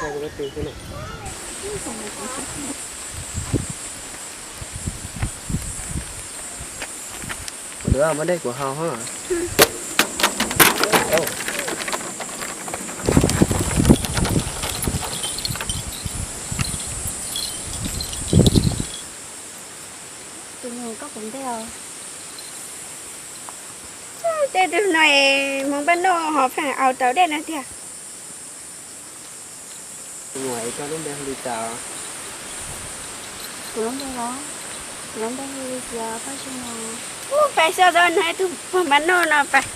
Ua lawv muab dej kuv haus hos. Tus nus koj puas ntej os? Tej tug no es hmoov paj noj ho pheej aus tau dej no tiag. Tus muam es koj lub npe hu li cas? Kuv lub npe los? Kuv lub npe hu li tias Paj Zoo no. Ub, pais xyuas tau no tus puag npaj noj no pais.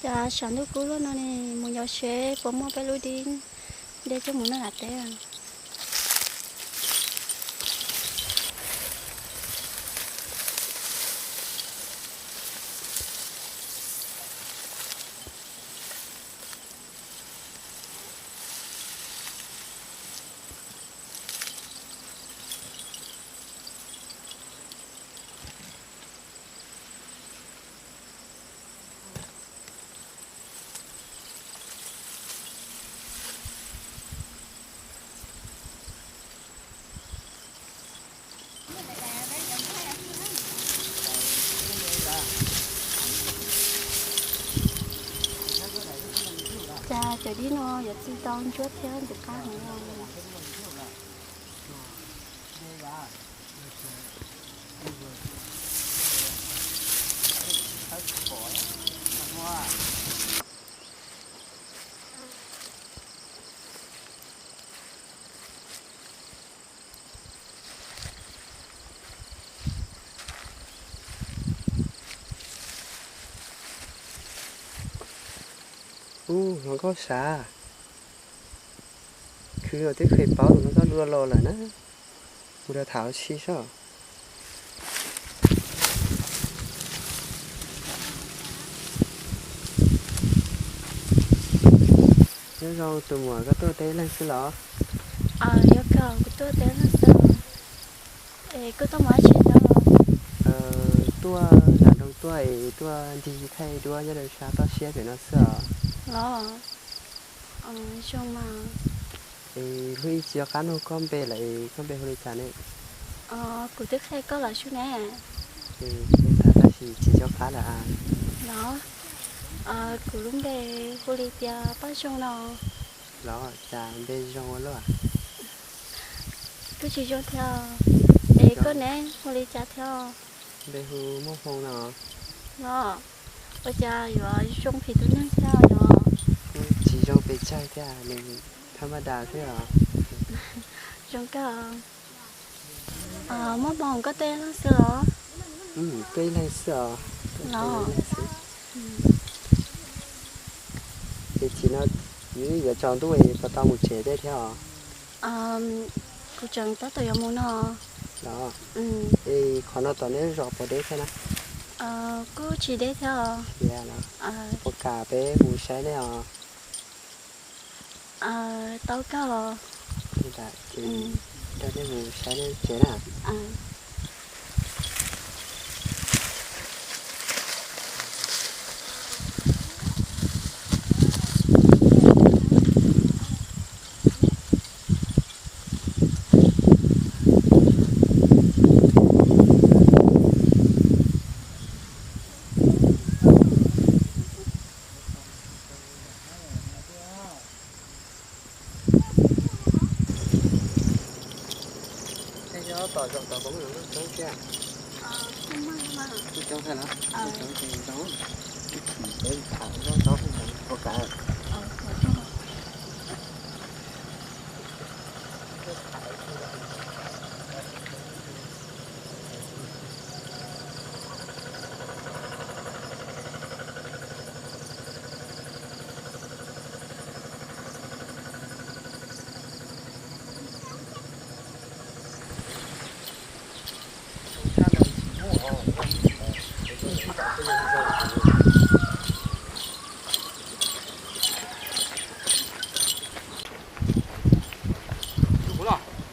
Cas saum ntuj kub luaj no ne, mus yos seb puas muaj peb lub dib de coj mus noj nram teb. Cas cov dib no yuav txi tau ntsuab thiab ntxim qab heev os. Ub, hluas nkauj sav, khwv los twb kheev paub tus hluas nkauj dua los lawm na. Mus rau tham ua si saib. Nyob zoo tus muam, koj tuaj teb ib leeg xwb los? Yog kawg, kuv tuaj teb ib leeg xwb. Es koj tuaj mus dab tsi no? Tuaj nram nroog tuaj es tuaj ncig thaij duab nyob rau sab toj siab pem no xwb os. Los, zoo mas. Es hnub ib tsis nco qab nug koj npe lawm es koj npe hu li cas ne? Kuv twb qhia koj lawm sub ne. Tag tab sis tsis nco qab lawm as. Los, kuv lub npe hu li tias Paj Zoo no. Los cas npe zoo ua luaj? Kuj tsis zoo thiab. Es koj ne, hu li cas thiab? Npe hu Muaj Hmoo no. Los, ua cas yuav zoo phim tus neeg thiab yom? Kuj tsis zoo pes tsawg thiab, nws thab maj das xwb os. Zoo kawg. Muaj Hmoo, koj tuaj ib leeg xwb los? Tuaj ib leeg xwb os. Los, es tsim no yuav tsaus ntuj es puas tau mus tsev thiab os? Kuv tseem tab tom yuav mus no. Los, es qhov no tom nej zos puas deb thiab na? Kuj tsis deb thiab os. Puas kam peb mus saib nej os? Tau kawg. Ces coj nej mus saib nej tsev na. Aws, Tab tom zaum tau, koj muaj coob thiab? Coob thiab los? Coob ces tau, ib chim peb tham nyob tau ua kav.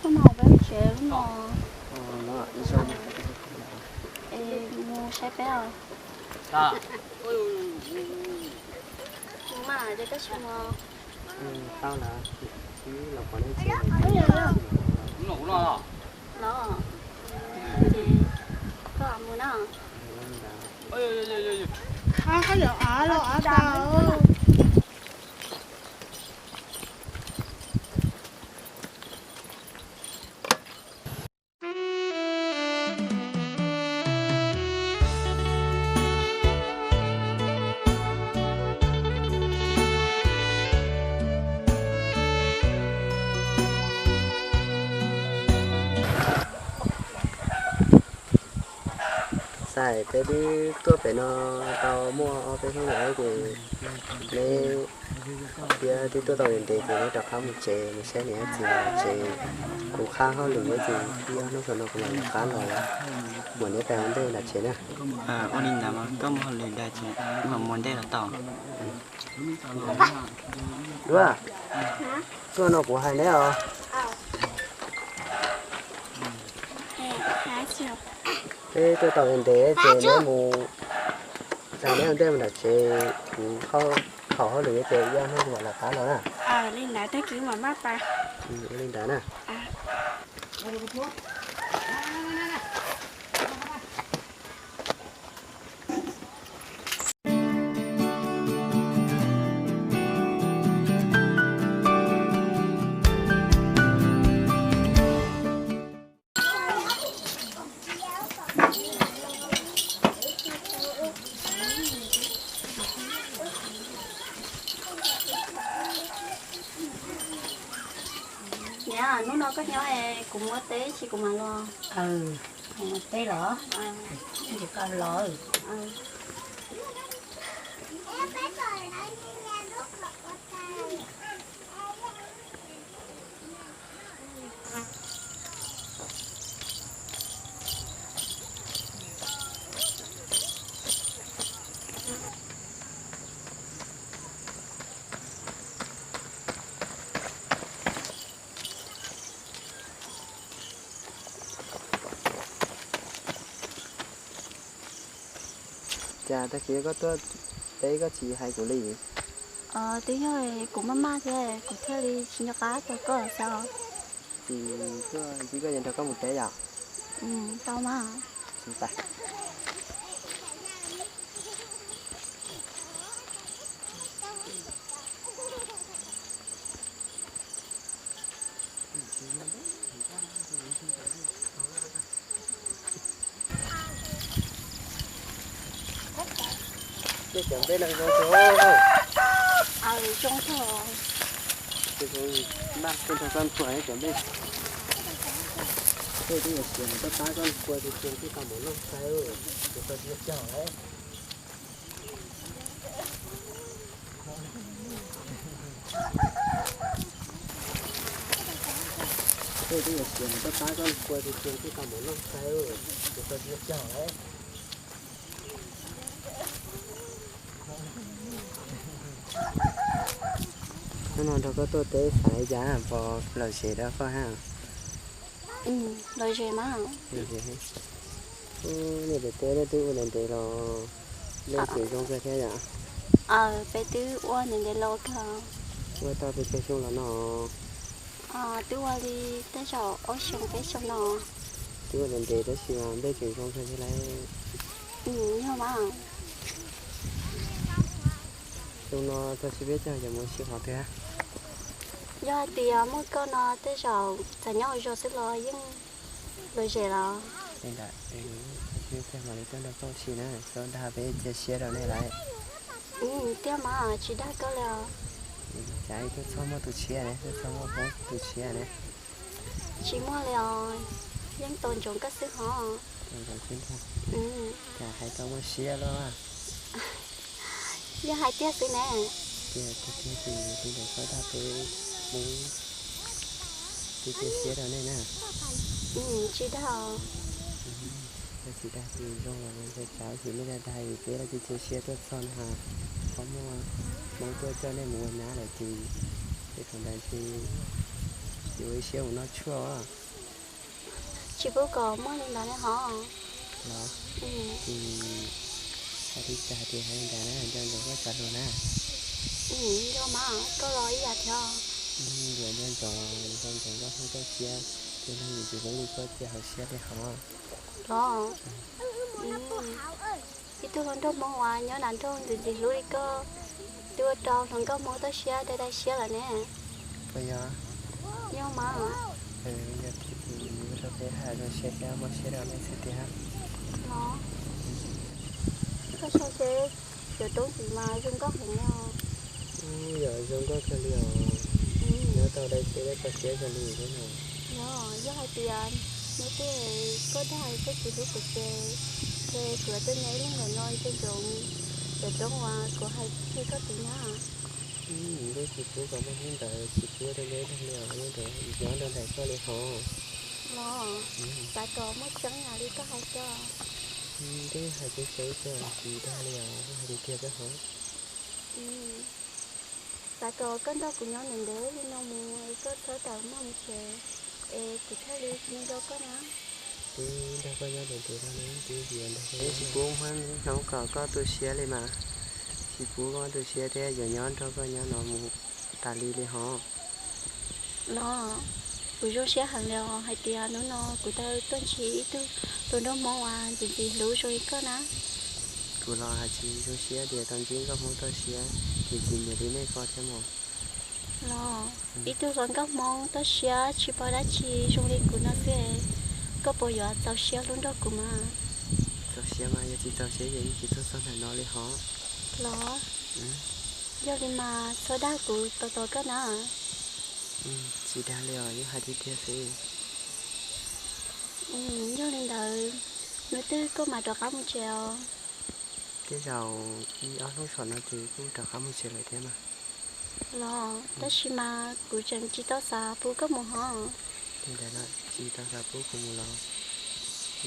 Koj mas peb tsev lub no, es mus saib peb os. Mus mas ces koj tsis mus. Tau lawm, wb los pom nej tsev. Los, ces koj mus na. Xav peb twb tuaj pem no tau muaj ob peb hnub lawm ces neb thiab twb tuaj tau ntev ntev ces neb rov qab mus tsev, mus saib niam txiv tsev. Kuv qhab hauj lwm ces ib ob hnub saum no kuv mam rov qab los muab neb tais ua ntej nram tsev na. Ua li ntawd mas koj muaj hauj lwm ntawd ces wb mam mus ntej los tau. Duab, tuaj no kuv hais neb os. Peb tuaj tau ntev ces neb mus, neb ua ntej mus nram tsev, kuv khaum hauj lwm ces ib ob hnub kuv mam rov qab los na. Li ntawd tag kis mam maj pais. Ua li ntawd na. Niam, hnub no koj nyob es kuv mus ua teb ib chim kuv mam los. Mus ua teb los? Ntsis koj los. Cas tag kis koj tuaj teb koj tsis hais kuv li? Twb yog kuv maj maj thiab kuv thiaj li tsis nco qab tau koj xwb. Ces tuaj ncig koj ces nrog koj mus teb yom? Tau mas. Nej cov nplej no zoo kawg. Zoo kawg. Npaj koj nrog koj npua nej cov nplej. Tej twb yuav siav koj pab koj npua tus txiag twb tau mus noj tshais, ces koj tsis caug lawm. Tej twb yuav siav koj pab koj npua tus txiag twb tau mus noj tshais, ces koj tsis caug lawm. Hnub no nrog koj tuaj teb xav li cas pom lom zem rau koj hab? Lom zem mas. Nej pem teb nej twb ua ntev ntev los nej tseem zoo kawg thiab yom? Peb twb ua ntev ntev los kawg. Ua tau pes tsawg xyoo los no? Twb ua li tej zaum ob xyoo peb xyoo no. Twb ua ntev ntev tab sis mas nplej tseem zoo kawg thiab lauj. Yog mas. Xyoo no txog sib peb caug yuav mus ua si qhov twg? Yog hais tias muaj koj no tej zaum txawm nyob ua zog xwb los yeej Lom zem los? Li ntawd, tsis ua cas, mam li tuaj nrog koj ua si na, txhob dag, peb cia siab rau nej lawm. Tiag mas, tsis dag koj li os. Cas tuaj txhob muaj tus tshiab ne, tuaj txhob muaj Hmoob tus tshiab ne. Tsis muaj li os, yeej tos ntsoov koj xwb hov. Tos ntsoov xwb ntag. Cas hais tau muaj siab los? Yog hais tiag xwb ne. Tiag tiag tiag, tsis dag, peb Hmoob cia siab rau nej na. Tsis dag. Yog tsis dag ces zoo los, ntshai tsam ib chim nej dag dag es peb los cia siab tuaj txog na, ho muaj Hmoob tuaj coj nej mus ua nyab lawm ces, tej thaum ntawd ntshe yuav ua ib siab mus noj tshuaj os. Tsis pub kom muaj li ntawd ne hov. Los, ces hais li cas hais tias hais li ntawd na, nco ntsoov koj cov lus na. Nco mas, koj los ib yam thiab. Yuav nco ntsoov, nco ntsoov nkauj Hmoob txoj sia, tus neeg yus tsis hlub li koj tsis hauv siab li hov. Los, ib tug hluas nraug Hmoob uas nyob nram nroog ntxim ntxim hlub li koj, twb ua rau hluas nkauj Hmoob txoj sia dai dai siab lawm ne. Puas yog? Yog mas. Yog thiab ces ua rau peb haj zoo siab thiab muaj siab rau nej xwb tiag. Los, koj saib seb, cov roob tid mas zoo nkauj heev li os. Yog zoo nkauj kawg li os. Nyob tau dai siab thiab kho siab kawg li thiab no. Yog, yog hais tias nyob twg koj dag koj tsis hlub kuv ces, ces kuv yuav tuaj nyob ib leeg ntawm no nco ntsoov cov roob uas kuv hais qhia koj tid na. Ntuj tsis pub kom muaj hnub ntawd, tsis pub rau nyob ib leeg li os, nyob rau nraim koj li hov. Los, xav kom muaj tseeb yam li koj hais xwb. Ntuj hais tseeb tseeb xwb, tsis dag li os, hais tiag tiag xwb hov. Xav kom koj nrog kuv nyob ntev ntev li no mus es koj txhob tawm maj mus tsev, es kuv thiaj li tsis nco koj na. Twb nrog koj nyob ntev ntev no ne, twb yuav nrog koj nyob. Tsis pub muaj ib hnub kom koj tu siab li mas, tsis pub koj tu siab thiab, yuav nyob nrog koj nyob no mus tas li li hov. Los, kuv zoo siab heev li os hais tias hnub no kuv tau tuaj ntsib ib tug hluas nraug Hmoob uas ntxim ntxim hlub zoo li koj na. Kuv los hais tsis zoo siab tias tau ntsib nkauj Hmoob txoj sia ntxim ntxim nyiam li nej ko thiab mas. Los, ib tug hluas nkauj Hmoob txoj sia tsis pom dab tsi zoo li kuv no xwb, koj puas yuav txaus siab hlub nrog kuv mas? Txaus siab mas, yog tsis txaus siab ces yeej tsis tuaj txog ntawm no li hov. Los, yog li mas txhob dag kuv tos tos koj na. Tsis dag li os, yeej hais tiag tiag xwb. Yog li ntawd, hnub twg koj mam rov qab mus tsev os? Tej zaum ib ob hnub saum no ces kuj rov qab mus tsev lawm thiab mas. Los, tab sis mas kuv tseem tsis tau xav pub koj mus hov. Li ntawd los tsis tau xav pub kuv mus los?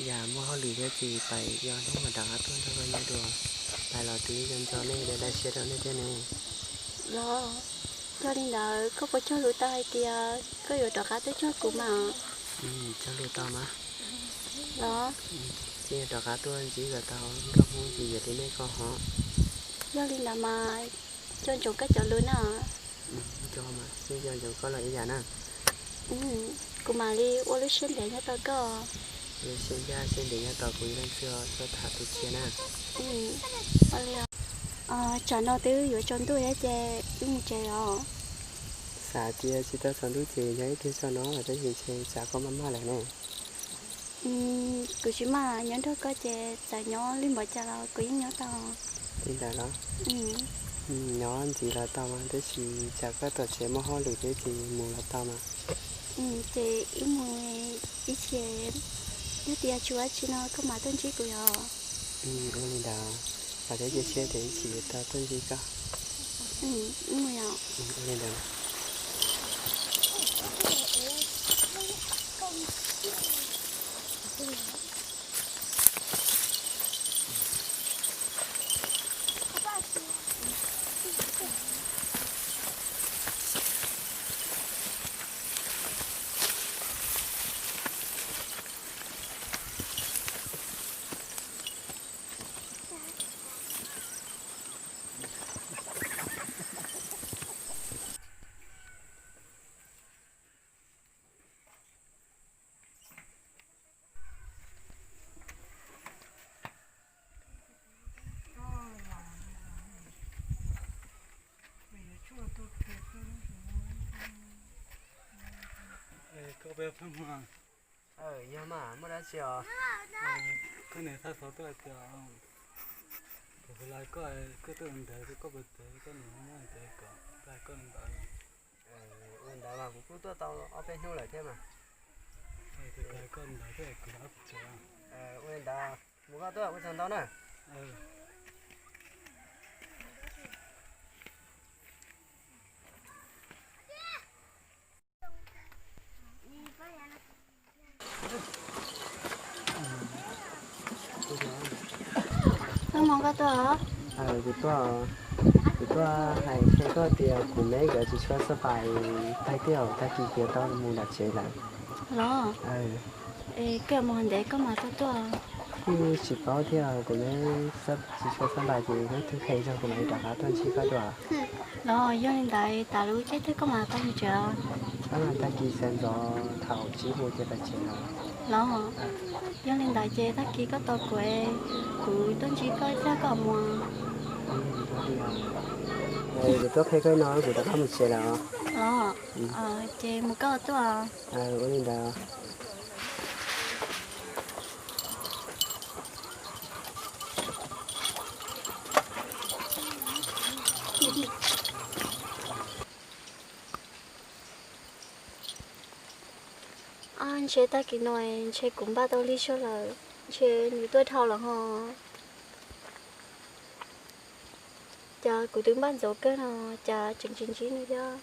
Yam muaj hauj lwm thiab ces pais ib ob hnub mas rov qab tuaj nrog koj nyob dua. Pais los twb nco nco nej, dai dai siab rau nej thiab ne. Los, yog li ntawd koj puas cog lus tau hais tias koj yuav rov qab tuaj cog kuv mas? Cog lus tau mas. Los, thiaj rov qab tuaj ntsib kom tau nkauj Hmoob ntxim nyiam li nej ko hov. Yog li ntawd mas, nco ntsoov koj cov lus na. Nco mas, yeej nco ntsoov koj los ib yam na. Kuv mam li ua lub siab ntev nyob tos koj. Lub siab ncaj siab ntev nyob tos kuv ib leeg xwb os, txhob tham tu cia na. Tsam no twb yuav tsaus ntuj thiab ces wb mus tsev os. Xav tias tsis tau tsaus ntuj ces nyob ib pliag tso no, tab sis ntshe tsam koj maj maj lawm ne. Kuv tsis maj, nyob nrog koj ces txawm nyob li npaum cas los kuv yeej nyob tau. Li ntawd los? Nyob ntxiv los tau mas, tab sis tsam koj tom tsev muaj hauj lwm thiab ces mus los tau mas. Ces wb mus ib chim, yog tias tsis ua dab tsi no koj mam tuaj ntsib kuv yom. Ua li ntawd, vam thiab cia siab tias ib chim yuav tau tuaj ntsib koj. Mus yom. Ua li ntawd. Yog mas, muaj dab tsi os? Koj niam txhaj xov tuaj hais tias, kuv lais koj, koj tuaj ntawd, koj puas tsev, koj niam muab ntawd kom lais koj ntawd. Ua li ntawd mas kuv kuj tuaj tau ob peb hnub lawm thiab mas. Koj ntawd thiab kuv lais koj puas tsev. Ua li ntawd, mus koj tuaj, ua tsaug ntau na. Koj tuaj, kuv tuaj hais qhia koj tias kuv neb nkawd tsis tshua xab pais, tag kis, tag kis ces tau mus nram tsev lawm. Los, es koj mus ntev koj mam tuaj tuaj. Kuj tsis paub thiab, kuv neb tsis tshua xab pais ces neb twb qhia zog kuv mam li rov qab tuaj ntsib koj dua. Los yog li ntawd tas lub caij twg koj mam tau mus tsev? Tag kis sawv ntxov thaum tsib mus ces pais tsev lawm. Los, yog li ntawd ces tag kis koj tos kuv, kuv tuaj ntsib koj ib pliag koj mus. Kuv tuaj qhia koj no kuv rov qab mus tsev lawm os. Los, ces mus koj tuaj. Ua li ntawd. Ntshe tag kis no ntshe kuv npaj tau lig zog lawm, ntshe nws tuaj dhau lawm ho. Cas kuv twb npaj ntxov kawg no, cas tseem tsis ntsib nws thiab.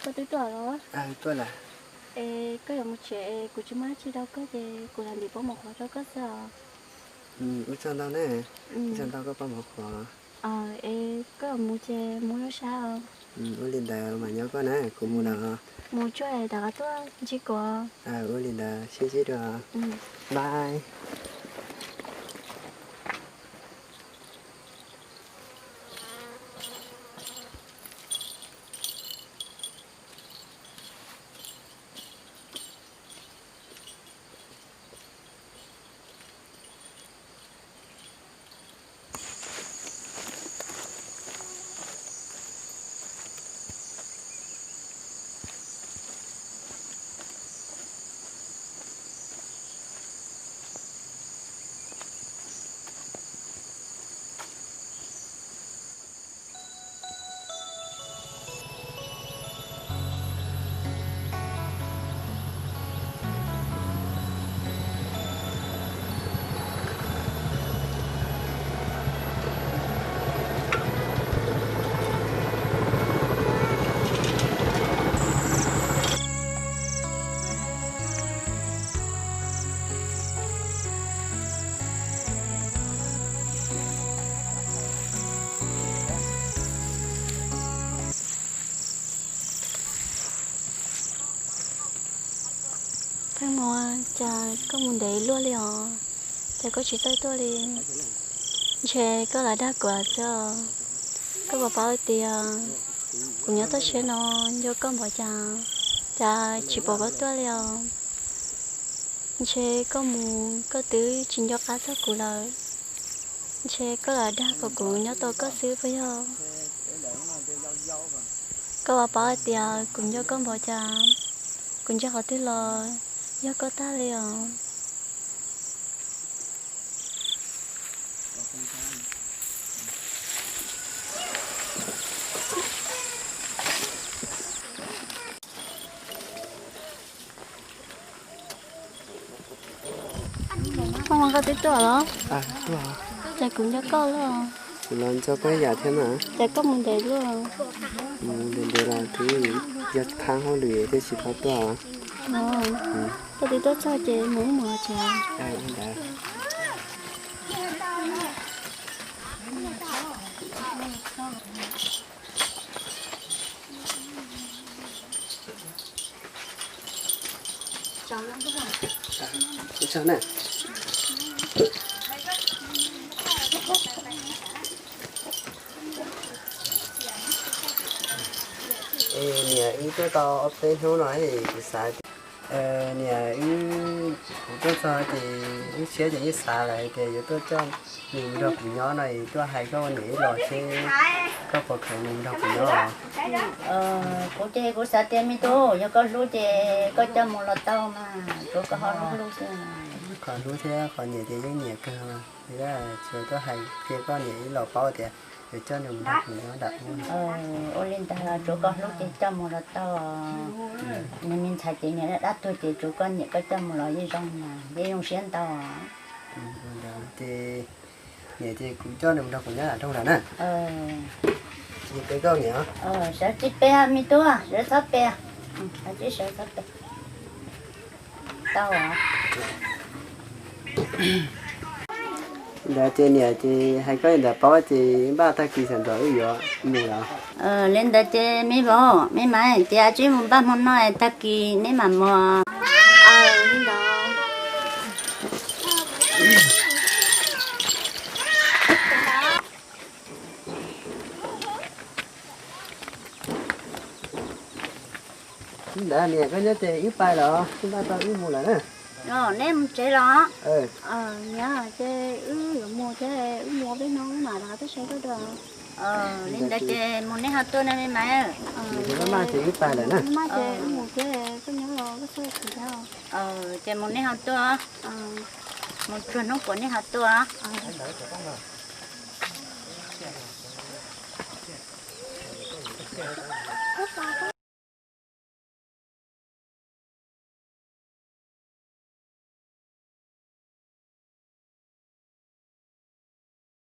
Koj twb tuaj los? Es koj yuav mus tsev es kuv tsis muaj dab tsi rau koj ces kuv lam ntim pob mov qhuav rau koj xwb os. Ua tsaug ntau na, ua tsaug ntau koj pob mov qhuav. Es koj yuav mus ces mus lub sab os. Ua li ntawd mas nyob koj na, kuv mus lawm. Mus tsuag es rov qab tuaj ntsib kuv. Ua li ntawd sib ntsib dua. Bye. Pheej Muas, cas koj mus ntev luaj li os, cas koj tsis txawj tuaj li? Ntshe koj lam dag kuv xwb os. Koj puas paub tias kuv nyob toj siab no nco koj npaum cas, cas tsis pom koj tuaj li os. Ntshe koj mus koj twb tsis nco qab txog kuv lawm. Ntshe koj lam dag kom kuv nyob tos koj xwb puas yog? Koj puas paub hais tias kuv nco koj npaum cas, kuv ntsia qhov twg los yog koj tag li os. Koj mus koj twb tuaj los? Cas kuv nco koj luaj? Kuv los nco koj ib yam thiab mas. Cas koj mus ntev luaj? Mus ntev ntev los twb yog phab hauj lwm thiaj tsis tau tuaj. Koj twb tuaj txog ces mus ib mus tsev. Es niam, wb tuaj tau ob peb hnub no es kuv xav, niam, wb, kuv tuaj txog ces wb siab ces wb xav lawm tias yuav tuaj coj nws mus nrog kuv nyob no es tuaj hais koj ua niam ib los seb koj puas kheev nws mus nrog kuv nyob. Kuv ces kuv xav tias me tub, yog koj hlub ces koj coj mus los tau mas, tsuav koj ho hlub xwb. Qhov hlub thiab qhov nyiam ces yeej nyiam kawg, tsuas tuaj hais qhia koj niam ib los paub tias yuav coj nws mus nrog kuv nyob nram ub. Ua li ntawd tsuav koj hlub ces coj mus los tau. Nws me ntxhais ces niam dab tuag ces tsuav koj nyiam koj coj mus los yeej zoo mas, yeej zoo siab ntau. Ces niam ces kuv coj nws mus nrog kuv nyob nram rooj lawm na. Sawv tsis pe me tub, sawv txhob pe, sawv txhob pe. Tau. Ntawd ces niam ces hais koj li ntawd paub ces npaj tag kis sawv ntxov wb yuav mus lawm. Li ntawd ces me vauv me maiv, ces tsib mus npaj hmo no tag kis neb mam mus. Ntawd niam koj nyob ces wb pais lawm, wb npaj tau wb mus lawm na. Neb mus tsev los? Niam, ces wb yuav mus thiab, wb mus peb hnub mam rov qab tuaj saib koj dua. Li ntawd ces mus neb ho tuaj na me maiv. Ces wb pais lawm na. Ces wb mus thiab, koj nyob los koj txhob txim thiab. Ces mus neb ho tuaj, mus tsuag hnub puas neb ho tuaj.